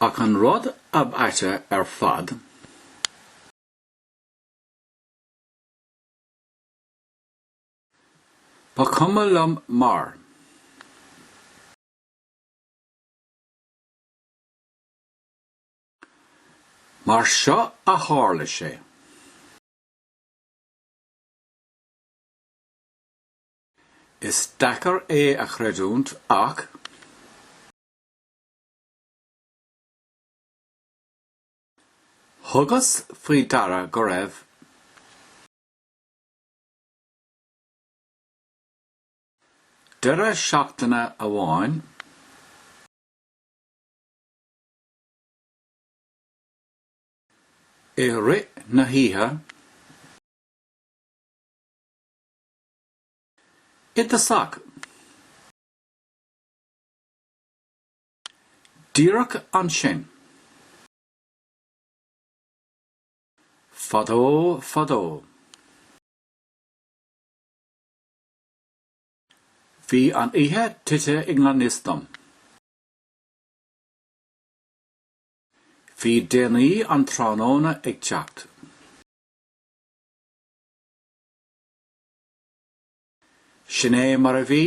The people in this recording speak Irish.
Ach an rud ab aite ar fad. Ba chuma liom mar. Mar seo a tharla sé. Is deacair é a chreidiúint ach. Thugas faoi deara go raibh. Deireadh seachtaine amháin. I rith na hoíche. I dtosach. Díreach ansin. Fadó fadó. Bhí an oíche tite i ngan fhios dom. Bhí déanaí an tráthnóna ag teacht. Sin é mar a bhí.